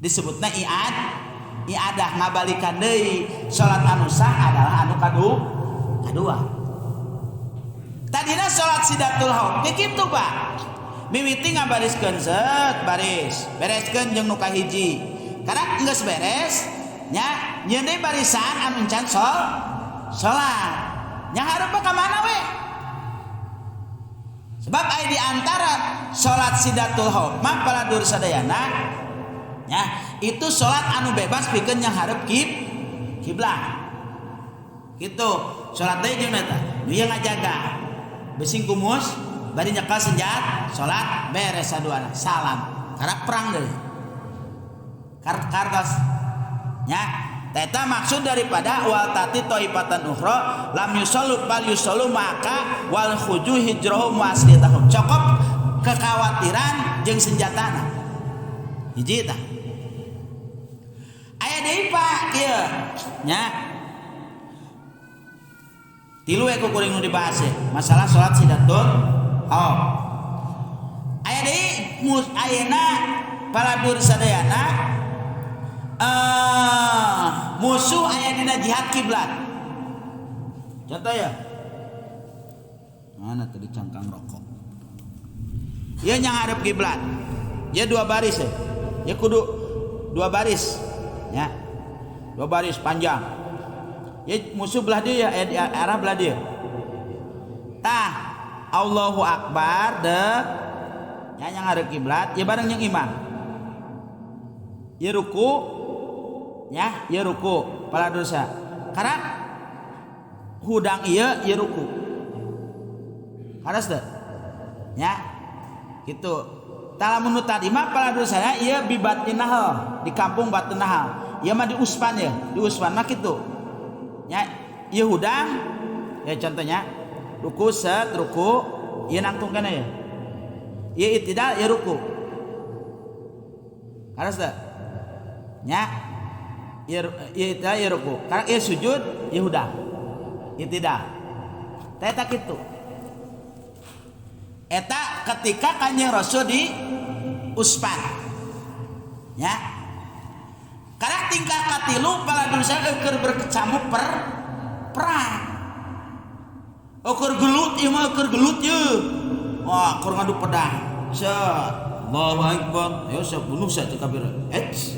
Disebutna i'adah ngabalikan deui salat anu sah adalah anu kadua. Tadina salat sidatul khauf kitu Pak. Mimiti ngabariskeun set baris, bereskeun jeung nu kahiji. Karena geus beres nya nyieun deui barisan anu encan salat. Nya hareup ka mana we? Sebab aya di antara salat sidatul khauf mah paladur sadayana ya, itu salat anu bebas pikeun yang hareup kiblat. Gitu. Salat deui jeung eta. Nu ieu ngajaga. Besing kumus bari nyekel senjata, salat beres saduana, salam. Karena perang deui. Kartos. Ya, eta maksud daripada wal tati taifatan ukhra lam yusallu bal yusallu maka wal khuju hijrahum wa aslitahum. Cokop kekhawatiran jeung senjatana. Hiji tah. Aya deui Pak kieu nya. Tilu we ku kuring nu dibahas masalah salat sidatul khauf. Aya deui ayeuna paladur sadayana musuh aya dina jihad kiblat. Contoh ya. Mana tadi cangkang rokok. Ieu yang ngarep kiblat. Ieu dua baris ya. Ieu kudu dua baris ya. Dua baris panjang. Ya musuh belah dia ya, di arah belah dia. Tah Allahu Akbar de ya yang ngarep kiblat ya bareng yang imam. Ya ruku ya, ya ruku pala dosa. Karena hudang ieu ya ruku. Harus teu? Ya. Gitu. Talamun nu tadi mah pala dosana ieu bi Batnin Nahl, di kampung Batnin Nahl. Ieu mah di Uspan ya, di Uspan mah kitu. Ya, ieu hudang ya contohnya ruku set ruku ieu nangtung kana ya. Ieu itidal ieu ruku. Harus teu? Nya. Ieu itidal ieu ruku. Karena ieu sujud ieu hudang. Itidal. Tah eta kitu. Eta ketika Kanjeng Rasul di Uspan. Ya. Karena tingkah katilu pala dulu saya keur berkecamuk perang. Ukur gelut ieu mah ukur gelut ye. Wah, keur ngadu pedang. Set. Allahu Akbar. Ayo saya bunuh saya teh kafir. Eits.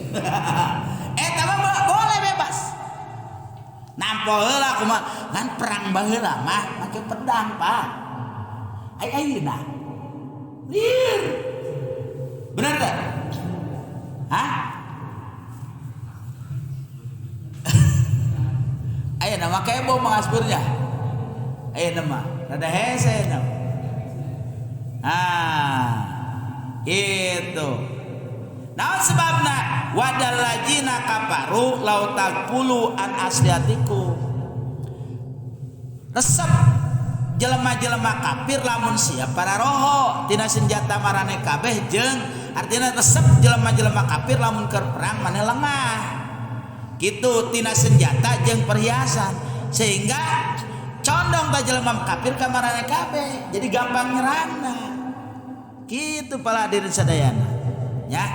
Eta mah boleh bebas. Nampo heula kumaha ngan perang baheula mah make pedang, Pak. Ai ayeuna. Lir. Bener teh? Hah? Ayeuna mah kebo mangasburnya. Ayeuna mah rada hese ayeuna. Ah, gitu. Naon sebabna? Wadal lajina kafaru lau tagfulu an asliatiku. Resep jelema-jelema kafir lamun siap para roho tina senjata marane kabeh jeung artinya resep jelema-jelema kafir lamun keur perang maneh lengah. Gitu tina senjata jeung perhiasan sehingga condong ta jelema kafir ka marane kabeh jadi gampang nyerangna. Kitu pala hadirin sadayana. Ya.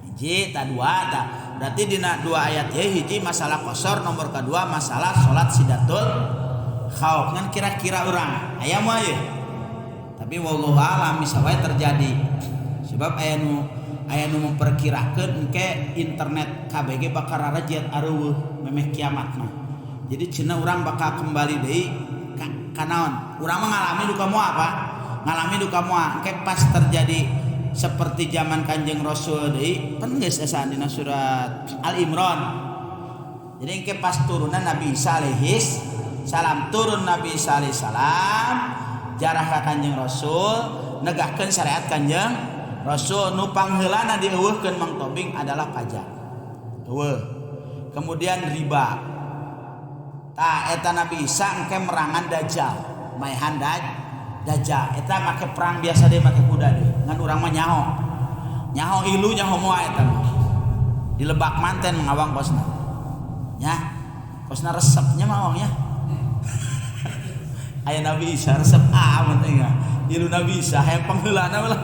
Hiji ta dua ta. Berarti dina dua ayat ye hiji masalah qasar, nomor kedua masalah salat sidatul khauf. Ngan kira-kira urang aya moal ye. Tapi wallahu alam bisa wae terjadi. Sebab aya nu memperkirakeun engke internet KBG bakal rarajet areueuh memeh kiamat mah. Jadi cenah urang bakal kembali deui ka naon? Urang mah ngalami duka moal, Pak. Ngalami duka moal engke pas terjadi seperti zaman Kanjeng Rasul deui, pan geus asa dina surat Al Imran. Jadi engke pas turunan Nabi Isa alaihis salam, turun Nabi Isa alaihi salam jarah ka Kanjeng Rasul negahkeun syariat Kanjeng Rasul nu pangheulana dieuweuhkeun Mang Tobing adalah pajak. Eueuh. Kemudian riba. Tah eta Nabi Isa engke merangan Dajjal, maehan Dajjal. Eta make perang biasa deui make kuda deui. Ngan urang mah nyaho. Nyaho ilu nyaho moal eta mah. Di Lebak Manten mengawang kosna. Nya. Kosna resepnya mah awang nya. Aya Nabi Isa resep amat teh. Ilu Nabi Isa hayang pangheulana lah.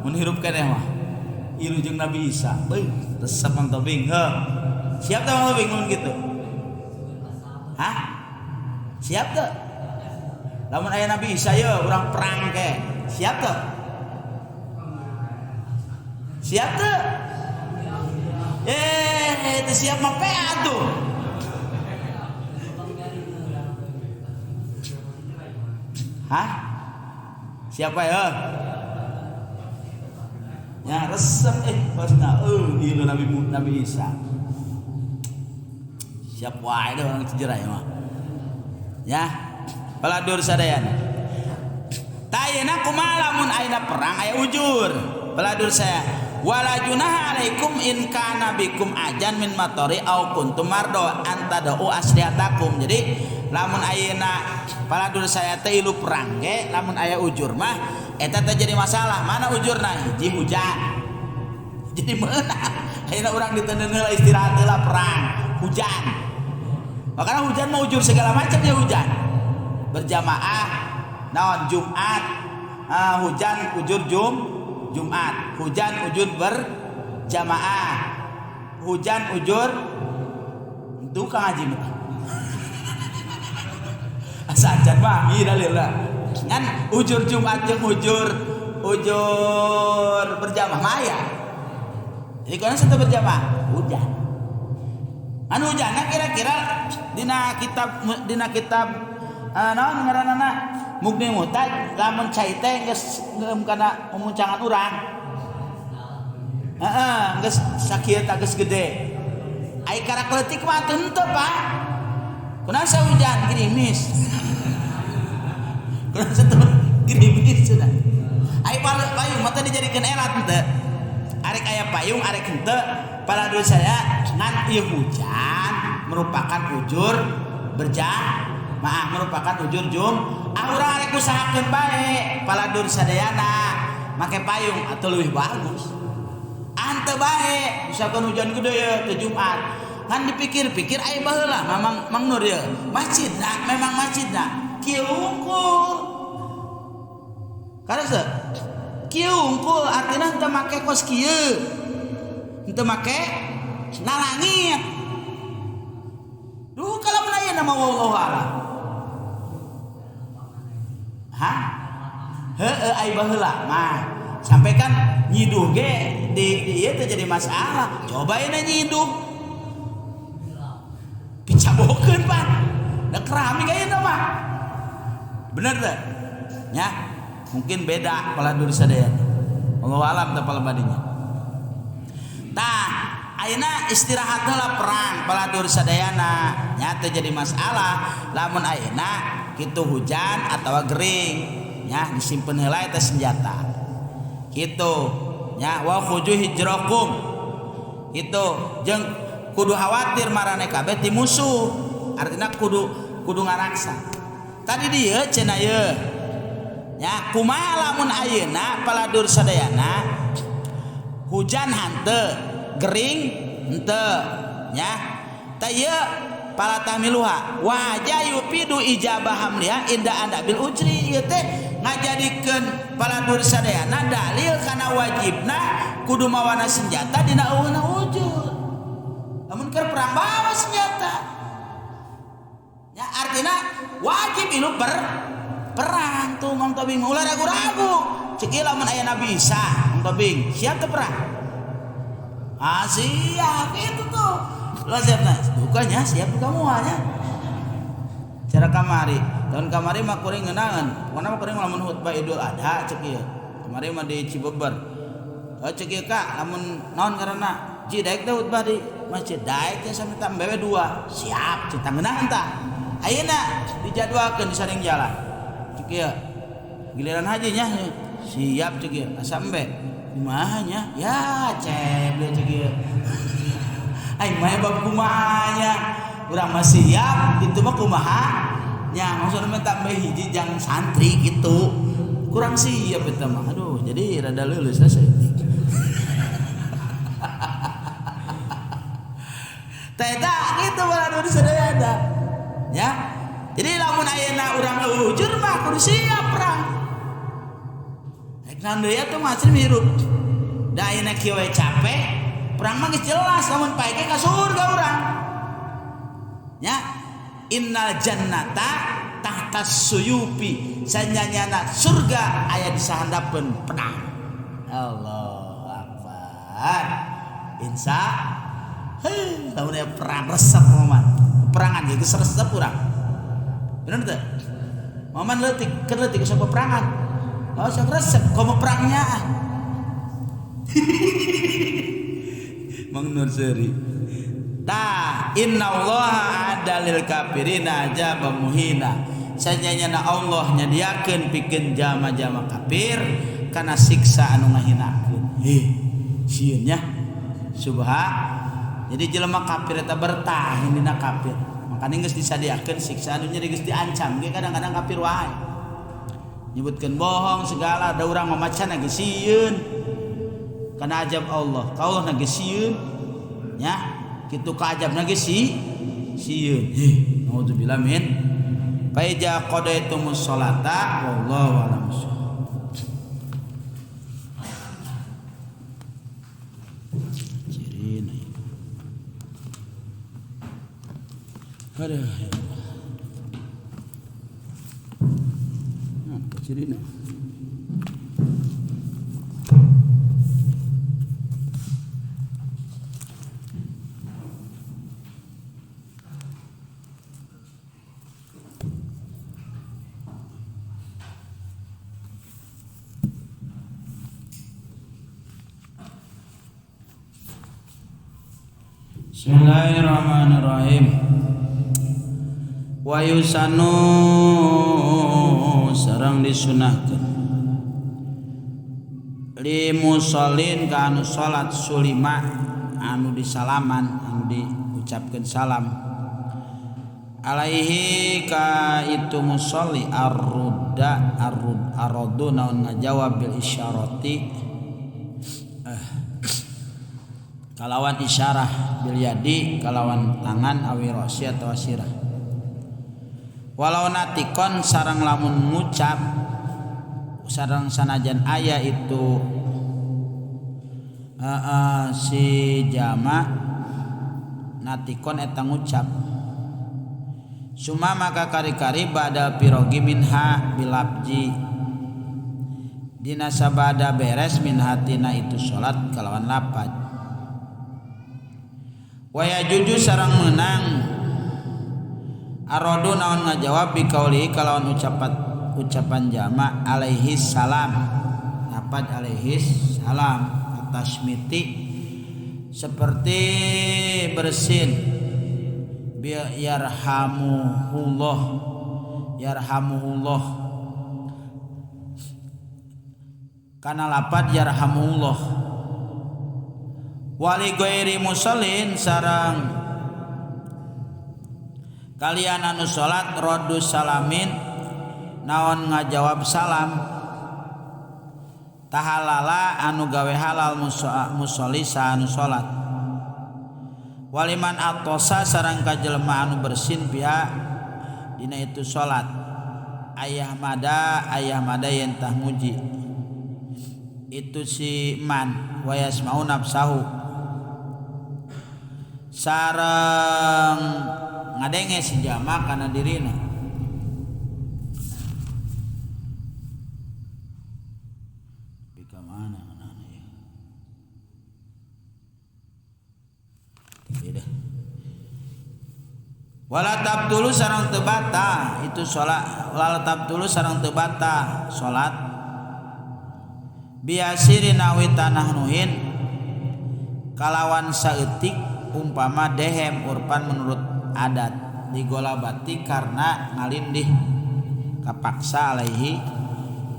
Mun hirup keneh mah. Ilu jeung Nabi Isa. Beuh, resep Mang Tobing. Heuh. Siap teh Mang Tobing mun kitu? Hah? Siap teu? Lamun aya Nabi Isa ye urang perang ke. Siap teu? Siap teu? Eh, teu siap mah pea atuh. Hah? Siapa ya? Ya resep pasna ieu Nabi Isa. Siap wae deh orang Cijerai mah. Ya, paladur sadayana. Tayena kumaha lamun ayeuna perang aya ujur. Paladur saya wala junaha alaikum in kana bikum ajan min matori au kuntum mardo antadau aslihatakum. Jadi lamun ayeuna paladur saya teh ilu perang ge lamun aya ujur mah eta teh jadi masalah. Mana ujurna? Hiji hujan. Jadi meunang ayeuna urang diteundeun heula istirahat heula perang hujan. Makanya hujan mah ujur segala macam ya hujan. Berjamaah naon Jumat, hujan ujur Jumat, hujan ujur berjamaah, hujan ujur tukang haji mah. Asa acan mah ieu dalilna. Ngan ujur Jumat jeung ujur berjamaah mah aya. Jadi kana satu berjamaah hujan. Anu hujanna kira-kira dina kitab naon ngaranana Mugni Muhtaj lamun cai teh geus ngeum kana mumuncangan urang. Heeh, geus sakieu tah geus gede. Ai karak leutik mah atuh henteu, Pak. Kunaon hujan gerimis. Kunaon satu gerimis cenah. Ai payung mah teh dijadikeun elat henteu. Arek aya payung arek henteu, paladur saya ngan ieu hujan merupakan ujur berjamaah, merupakan ujur jum. Ah urang arek usahakeun bae paladur sadayana make payung atau leuwih bagus. Ante bae misalkan hujan gede ya teu Jumat. Kan dipikir-pikir aya baheula Mamang Mang Nur ya. Masjidna memang masjidna kieu unggul. Karasa kieu unggul artina henteu make kos kieu. Henteu make nalangit. Duh kalau aya nama wallahu a'lam. Hah? Heeh ai baheula mah. Sampai kan nyiduh ge di ieu teh jadi masalah. Coba ayeuna nyiduh. Picabokeun Pak. Da keramik ayeuna mah. Bener teh? Nya, mungkin beda paladur sadayana. Wallahu a'lam teh palebadinya. Tah, ayeuna istirahat heula perang paladur sadayana. Nya teh jadi masalah lamun ayeuna kitu hujan atawa gering nya disimpen heula eta senjata. Kitu nya wa khuju hijrakum. Kitu jeung kudu khawatir marane kabeh ti musuh. Artina kudu ngaraksa. Tadi dieu cenah ieu. Nya kumaha lamun ayeuna paladur sadayana hujan hanteu, gering henteu nya. Tah ieu pala tahmiluha waja yupidu ijabah hamliha inda anda bil ujri ieu teh ngajadikeun paladur sadayana dalil kana wajibna kudu mawana senjata dina eueuhna ujur. Lamun keur perang bawa senjata. Ya artina wajib ilu perang tuh Mang Tobing ulah ragu-ragu. Cek ieu lamun aya Nabi Isa Mang Tobing siap teu perang? Ah siap itu tuh. Lo siap nah, dukanya siap duka muanya. Cara kamari, tahun kamari mah kuring ngeunangan. Pokona mah kuring lamun khutbah Idul Adha cek ieu. Kamari mah di Cibeber. Oh cek ieu Kak, lamun naon ngaranna? Ji daek teh khutbah di masjid daek teh sampe tambewe 2. Siap, cek ngeunaan tah. Ayeuna dijadwalkeun di saring jalan. Cek ieu. Giliran haji nya siap cek ieu. Asa embe. Kumaha nya? Ya cek cek ieu. Aing mah bab kumaha nya. Urang mah siap, itu mah kumaha nya. Maksudna mah tambah hiji jang santri gitu. Kurang siap eta mah. Aduh, jadi rada leuleus lah saeutik. Tah eta kitu batur sadayana. Ya. Jadi lamun ayeuna urang ujur mah kudu siap perang. Rek naon deui atuh mah asli hirup. Da ayeuna kieu we capek, perang mah geus jelas lamun pae ge ka surga urang. Nya innal jannata tahta suyupi, sanyanyana surga aya di sahandapeun pedang. Allahu akbar. Insya heuh lamun aya perang resep mah. Peperangan ge geus resep urang. Bener teu? Maman leutik, keur leutik geus peperangan. Oh sok resep komo perangnya. Mang Nur Seri. Tah innallaha adalil kafirina ajaba muhina. Sanyanyana Allah nyadiakeun pikeun jama-jama kafir kana siksa anu ngahinakeun. Heh, sieun nya. Subha. Jadi jelema kafir eta bertah dina kafir. Makanya geus disadiakeun siksa anu nyeri geus diancam ge kadang-kadang kafir wae. Nyebutkeun bohong segala da urang mah macan ge sieun. Kana ajab Allah, ka Allah ge sieun. Nya, kitu ka ajabna ge sieun. Heh, naudzubillah min. Fa iza qadaitumus sholata wallahu a'lam bissawab. Aduh, ya Allah. Nah, cirina. Bismillahirrahmanirrahim. Wa yusanu sareng disunahkeun li musallin ka anu salat sulima anu disalaman anu diucapkeun salam alaihi ka itu musalli arrudda arrud aradu naon ngajawab bil isyarati kalawan isyarah bil yadi kalawan tangan awi rosi atau sirah walau natikon sarang lamun ngucap sarang sanajan aya itu si jama natikon eta ngucap suma maka kari-kari ba'da pirogi minha bilabji dina sabada beres min hatina itu salat kalawan lapad waya juju sarang menang arodu naon ngajawab bikauli kalawan ucapan jama alaihi salam lapad alaihi salam atasmiti seperti bersin bi yarhamuhullah yarhamuhullah kana lapad yarhamuhullah wali ghairi musallin sarang kalian anu salat raddu salamin naon ngajawab salam tahalala anu gawe halal musolli sa anu salat waliman atosa sarang ka jelema anu bersin pihak dina itu salat ayah mada yen tah muji itu si man wa yasma'u nafsahu sareng ngadenge si jama kana dirina bika mana mana ya beda wala tabtulu sareng teu bata itu salat wala tabtulu sareng teu bata salat biasiri nawi tanah nuhin kalawan saeutik umpama dehem urpan menurut adat digolabati karena ngalindih kapaksa alaihi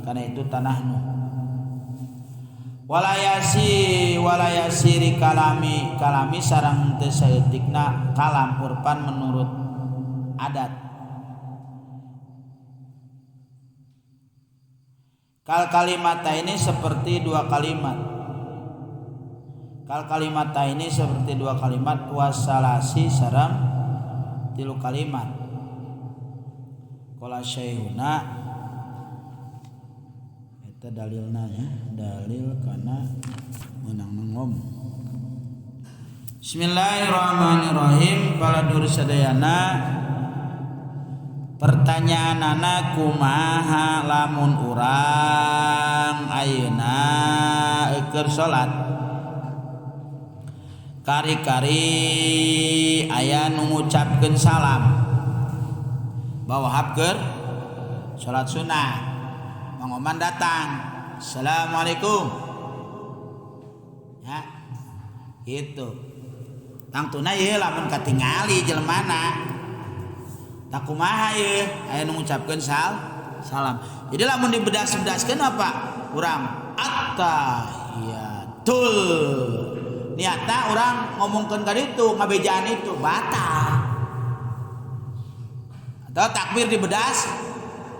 karena itu tanah nuh walayasiri kalami kalami sareng teu saeutikna kalam urpan menurut adat kal kalimata ini seperti dua kalimat kal kalimata ini seperti dua kalimat wasalasi sareng tilu kalimat qala syaihuna Eta dalilna ya, dalil kana meunang ngomong. Bismillahirrahmanirrahim. Para dulur sadayana, pertanyaanana kumaha lamun urang ayeuna keur salat kari-kari aya nu ngucapkeun salam bawahap keur salat sunnah. Mang Oman datang, assalamualaikum, ya gitu. Tangtuna ieu lamun katingali jelemana tak kumaha ieu aya nu ngucapkeun salam. Jadi lamun dibedas-bedaskeun apa urang attahiyatul niatna urang ngomongkeun ka ditu ngabejaan itu batal. Atau takbir dibedas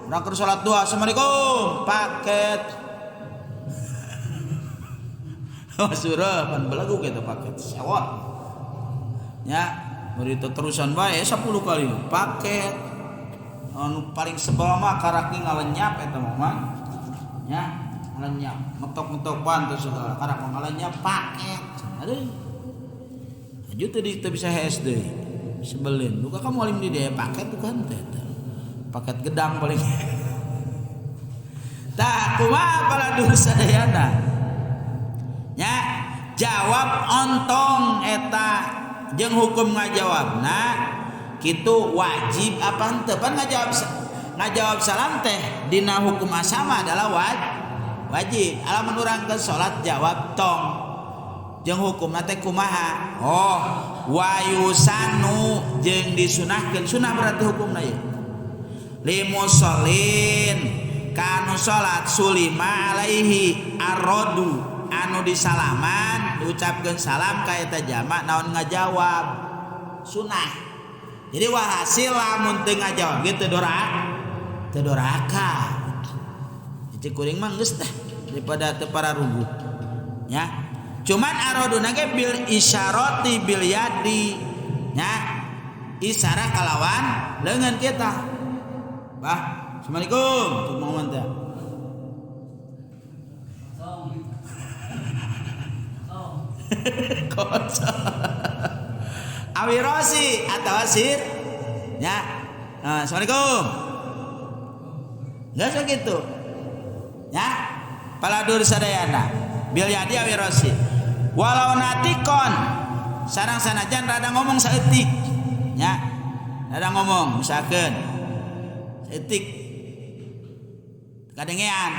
urang keur salat duha, assalamualaikum paket. Surah pan belagu gitu paket sewot. Ya, berita terusan bae 10 kali paket. Anu paling sebel mah karaki ngalenyap eta mah. Ya, ngalenyap, ngetok-ngetok pan terus segala karak ngalenyap paket. Aduh. Lanjut tadi teu bisa HS deui. Sebelin. Duka kamu alim di dia paket tuh kan teh. Paket gedang paling. Tah kumaha paladur sadayana? Nya, jawab ontong eta jeung hukum ngajawabna kitu wajib apa henteu? Pan ngajawab salam teh dina hukum asama adalah wajib. Lamun urang ke salat jawab tong. Jeung hukumna teh kumaha? Oh, wayusanu jeung disunahkeun. Sunah berarti hukumna ieu. Limusallin kanu salat sulima alaihi arrodu anu disalaman diucapkeun salam ka eta jama naon ngajawab sunah. Jadi walhasil lamun teu ngajawab ge teu doraka. Cek kuring mah geus teh daripada teu pararuguh. Ya. Cuman arroduna ge bil isyarati bil yadi. Nya. Isyarah kalawan leungeun kita. Bah, assalamualaikum. Cek Mang Oman teh. Kocok. Awirosi atau sir. Ya. Nah, assalamualaikum. Enggak segitu. Ya. Paladur sadayana. Bil yadi awirosi. Walau natikon sarang sanajan rada ngomong saeutik. Ya. Rada ngomong misalkeun saeutik. Kadengean.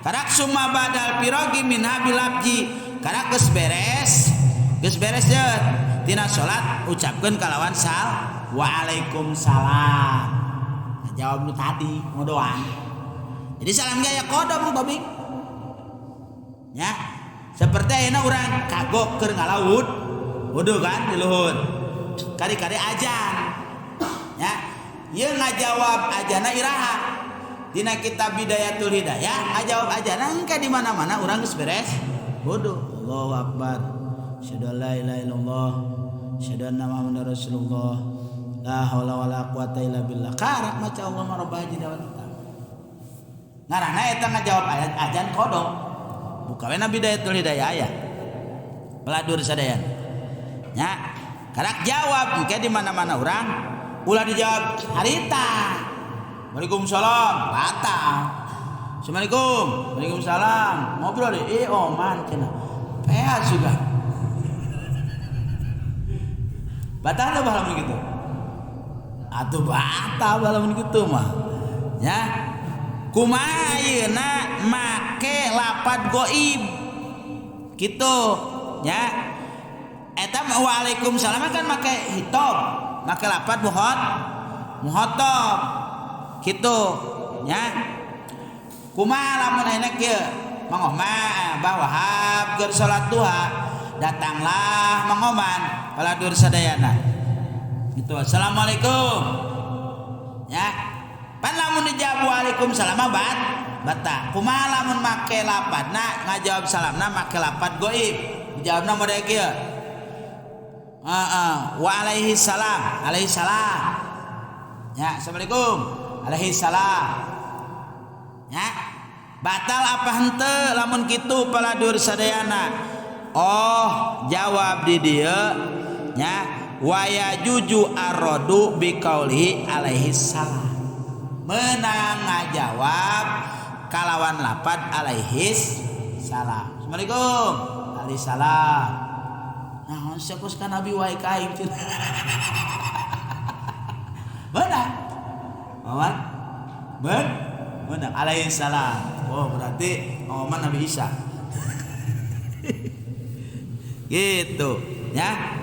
Karak summa badal pirogi min habilabji. Karak geus beres jeut tina salat ucapkeun kalawan sal waalaikumsalam. Nah, jawab nu tadi ngodoan. Jadi salam ge aya kodo Bang Tobing. Ya, seperti ayeuna urang kagok keur ngalaut wudu kan di luhur. Kari-kari ajan. Ya, ieu ngajawab ajana iraha. Dina kitab Bidayatul Hidayah ngajawab ajana engke di mana-mana urang geus beres wudu. Allahu akbar. Asyhadu an la ilaha illallah, asyhadu anna Muhammadar Rasulullah. La haula wala quwata illa billah. Karak maca Allahumma rabb hadhihi da'wati tamma. Ngaranna eta ngajawab ayat ajan kodo. Buka we na Bidayatul Hidayah aya. Beladur sadayana. Nya, karak jawab engke di mana-mana urang ulah dijawab harita. Waalaikumsalam, batal. Assalamualaikum, waalaikumsalam. Ngobrol deh, oman cenah. Pea juga. Batal teh lamun kitu. Atuh batal lamun kitu mah. Ya. Kumaha ayeuna make lapad goib. Kitu, ya. Eta waalaikumsalam kan make hitob, make lapad muhotob. Kitu, ya. Kumaha lamun ayeuna kieu? Mang Oman, Bah Wahab keur salat duha, datanglah Mang Oman paladur sadayana. Gitu. Assalamualaikum. Ya. Pan lamun dijawab waalaikumsalam mah bata. Kumaha lamun make lapadna ngajawab salamna make lapad goib. Dijawabna model kieu. Heeh, wa alaihi salam, alaihi salam. Ya, assalamualaikum. Alaihi salam. Ya. Batal apa henteu lamun kitu paladur sadayana? Oh, jawab di dieu nya waya juju arrodu biqaulihi alaihi salam. Menang ngajawab kalawan lapad alaihis salam. Assalamualaikum. Alaihi salam. Naon sia kos ka nabi wae ka aing cenah. Beunang. Mawan? Beunang alaihi salam. Oh, berarti oman Nabi Isa. Gitu ya.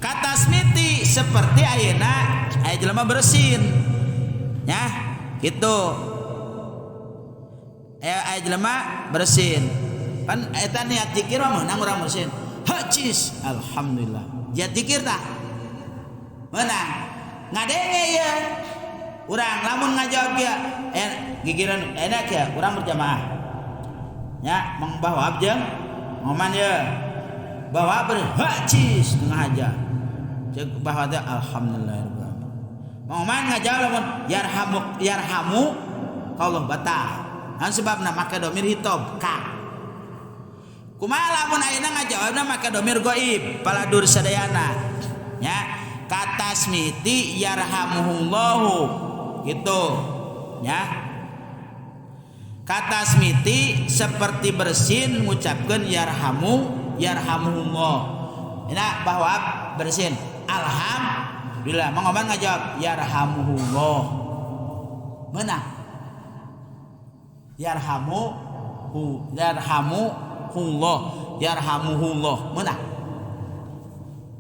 Kata smiti seperti ayeuna aya jelema bersin. Ya, gitu. Aya jelema bersin. Pan eta niat zikir mah meunang urang bersin. Hacis, alhamdulillah. Niat zikir tah. Meunang. Ngadenge ieu. Urang lamun ngajawab kieu, gigireun enak ya, urang berjamaah. Ya, Mang Bahwab jeung ngoman ye. Bahwa berhacis tengah aja. Cek bahwa teh alhamdulillah rabbil alamin. Mang Oman ngajawab lamun yarhamu yarhamu Allah batal. Naon sebabna make domir hitob ka. Kumaha lamun ayeuna ngajawabna make domir gaib paladur sadayana. Ya, katasmiti yarhamuhullahu gitu ya. Katasmiti seperti bersin ngucapkeun yarhamu yarhamuhullah. Enak bahwa bersin alhamdulillah. Mang Oman ngajawab yarhamuhullah. Meunang. Yarhamu hu yarhamuhullah yarhamuhullah. Meunang.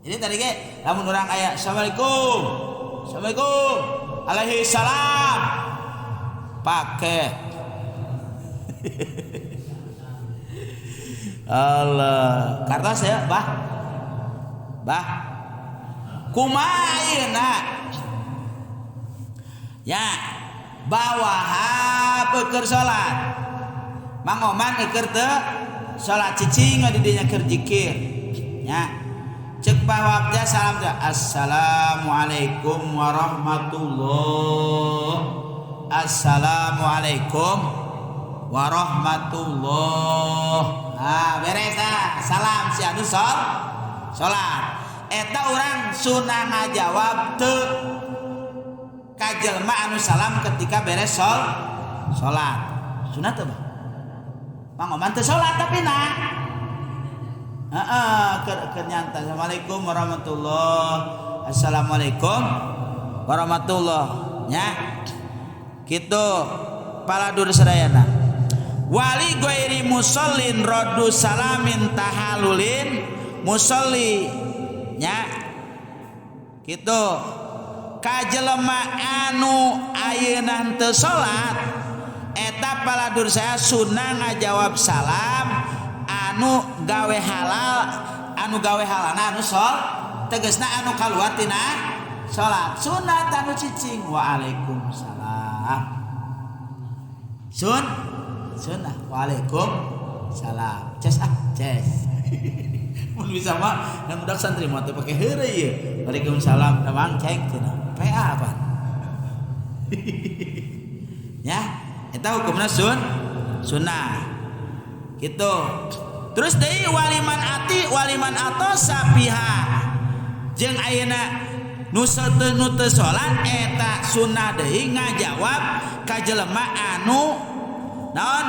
Jadi tadi ge lamun urang aya assalamualaikum. Assalamualaikum. Alaihi salam. Paket. Allah, kartos ya, bah. Bah. Kumaha ayeuna? Ya, bawaha peukeun salat. Mang Oman keur teu salat cicing di dinya keur zikir. Ya. Cek bahwa teh salam teh assalamualaikum warahmatullah. Assalamualaikum warahmatullah. Ah, beres dah. Salam si anu salat. Eta urang sunah ngajawab teu ka jelema anu salam ketika beres salat. Sunah teu, Bah? Mang Oman teu salat tapi nah. Heeh, keur nyantai. Assalamualaikum warahmatullah. Assalamualaikum warahmatullah. Nya. Kitu paladur sadayana. Wali ghairi musallin raddu salamin tahalulin musalli nya kitu ka jelema anu ayeuna henteu salat eta paladur saya sunnah ngajawab salam anu gawe halal anu gawe halalna anu sol tegasna anu kaluar tina salat sunah anu cicing waalaikumsalam sunnah waalaikumsalam ces ah ces mun bisa mah dan budak santri mah teu pake heureuy ieu waalaikumsalam da mang ceng cenah PA apa ya eta hukumna sunnah gitu. Terus deui waliman ati waliman atosa piha jeung ayeuna nu teu salat eta sunnah deui ngajawab ka jelema anu naon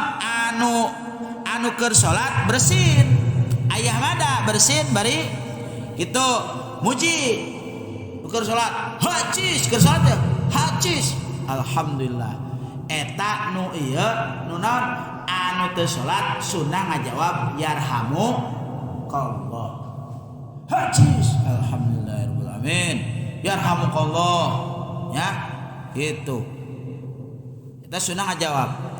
anu keur salat bersin ayah mada bersin bari gitu muji keur salat hacis keur salat ya hacis alhamdulillah eta nu ieu nu naon anu teu salat sunnah ngajawab yarhamukallah hacis alhamdulillahirabbil alamin yarhamukallah ya gitu eta sunnah ngajawab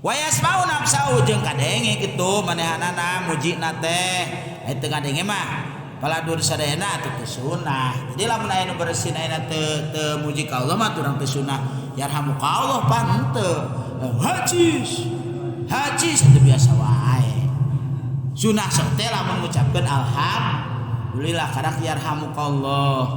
wayasmau nafsau jeung kadenge kitu manehanana mujina teh aya teu ngadenge mah paladur sadayana atuh teu sunah. Jadi lamun aya nu bersin ayeuna teu muji ka Allah mah urang teu sunah yarhamukallah pan teu hacis hacis itu biasa wae. Sunah sok teh lamun ngucapkeun alhamdulillah karak yarhamukallah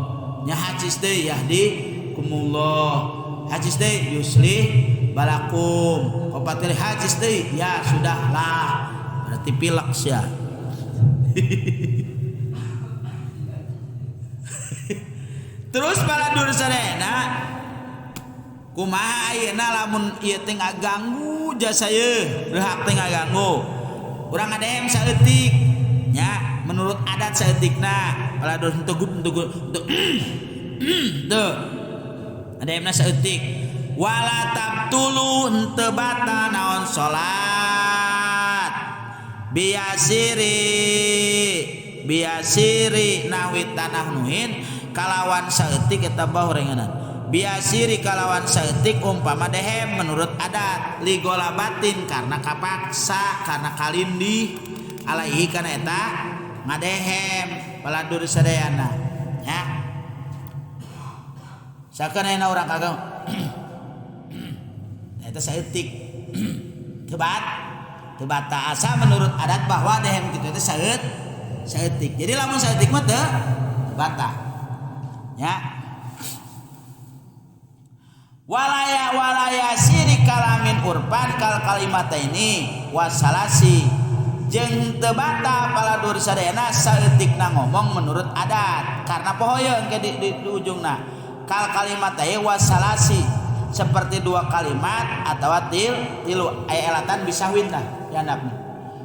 nya hacis deui yahdikumullah hacis deui yuslih balakum. Opat kali hacis deui, ya sudahlah. Berarti pilek sia. Terus baladur sadayana kumaha ayeuna lamun ieu teh ngaganggu jasa ieu, reuhak teh ngaganggu. Urang ngadehem saeutik nya, menurut adat saeutikna baladur teu gup teu teu ngadehemna saeutik. Wala tabtulu henteu batal naon salat biasiri nahwi tanah nuhin kalawan saeutik eta bahurenganan biasiri kalawan saeutik umpama dehem menurut adat ligolabatin karena kapaksa karena kalindih alaihi kana eta ngadehem baladur sadayana nya sakeun ayeuna urang kagak eta saeutik tebat tebata asa menurut adat bahwa dehem kitu teh saeutik. Jadi lamun saeutik mah teu bata ya. Walaya walaya siri kalamin urban kal kalimat ini wasalasi jeung teu bata paladur sadayana saeutikna ngomong menurut adat karena pohoyeun ke di ujungna kal kalimat teh wasalasi seperti dua kalimat atau tilu aya elatan bisa win tah dihandapna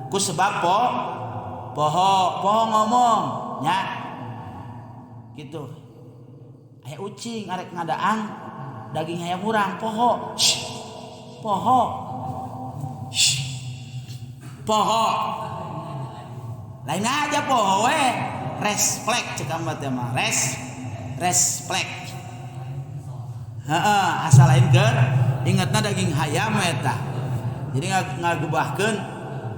ku sebab poho ngomong nya gitu aya ucing arek ngadaang daging hayam urang poho poho poho lain aja poho we resplek cek ambat teh mah resplek heeh asal lain keur ingetna daging hayam eta jadi ngagebahkeun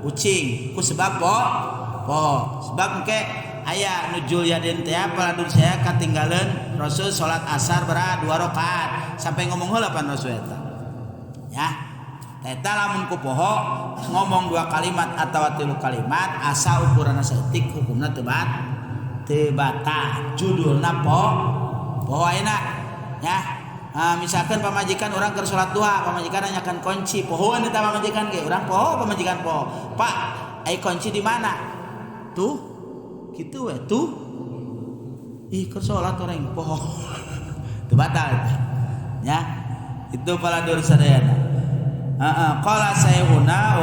ucing ku sebab poho sebab engke aya nu Juliadin teh paladun saya katinggaleun Rasul salat asar bara 2 rakaat sampai ngomong heula pan Rasul eta ya eta lamun ku poho ngomong 2 kalimat atawa 3 kalimat asa ukuranna saeutik hukumna teu bata judulna poho ayeuna ya. Nah, misalkan pamajikan orang keur salat duha, pamajikan nanyakan kunci, pohoan eta pamajikan ge, urang poho pamajikan poho. Pak, ai kunci di mana? Tuh. Kitu we, tuh. Ih, keur salat orang poho. Teu batal eta. Ya. Itu paladur sadayana. Heeh, qala sayhuna.